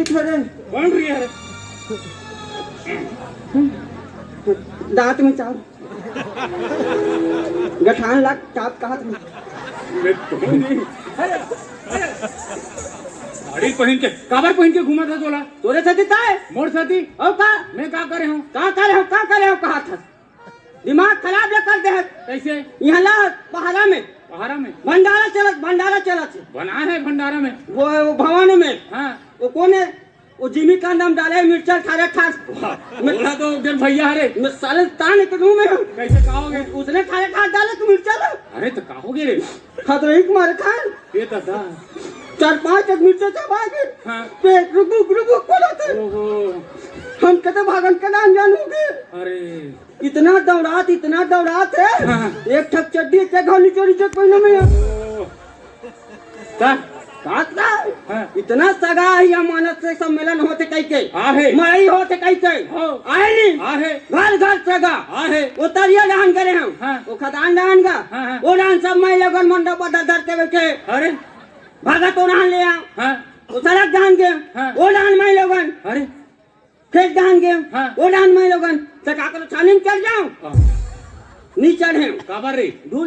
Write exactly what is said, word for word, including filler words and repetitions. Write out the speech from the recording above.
अरे, बन रही है। दांत में चाप, गठान ला चाप कहा था। मैं तो नहीं। अरे, अरे, साड़ी पहन के, काबर पहन के घूमा था तोला? तोरे साथी का है? मोर साथी? और का? मैं का करे हूँ? का करे हो? का करे हो? कहा था? दिमाग खराब ले कर दे है। कैसे? यहाँ ला पहाड़ा में। पहाड़ा में? भंडारा चलत, भंडारा चलत है। बना है भंडारा में? वो, वो भवन में। हाँ। वो कौन है? वो जिमी का नाम डाले है, मिर्चा ठारे ठार। वाह, मैं बोला तो उधर भैया रे। मैं साले तान के मुंह में हूँ। कैसे कहोगे? उसने ठारे ठार डाले तो मिर्चा ला। अरे तो कहोगे रे? खतरे ही मारे खान। ये दादा। चार पांच एक मिर्चा चबा के। हाँ। पेट रुक रुक रुक रुक बोला था। ओहो। हम कते भागन के नाम जानोगे। अरे। इतना दौड़ात, इतना दौड़ात है। हाँ। एक ठक चड्डी एक घाव नीचे नीचे पहने में है। ओ। का? का, का? हाँ। इतना सगा है या मानस से सम्मेलन होते कई के? आहे। मड़ई होते कई के? हो। आए नी? आहे। घर घर सगा। आहे। वो तरिया डाहन करे हम। हाँ। वो खदान डाहन गा। हाँ, हाँ। वो डाहन सब मैं लगन मंडप पर डर डर के बैठे। अरे। भागा तो डाहन ले आ। हाँ। वो सड़क डाहन के। हाँ। वो डाहन मैं लगन। अरे। खेत डाहन के, हाँ। वो डाहन मैं लोगन, त का करो, छानी में चढ़ जाओ। हाँ। नी चढ़े। काबर रे? धूल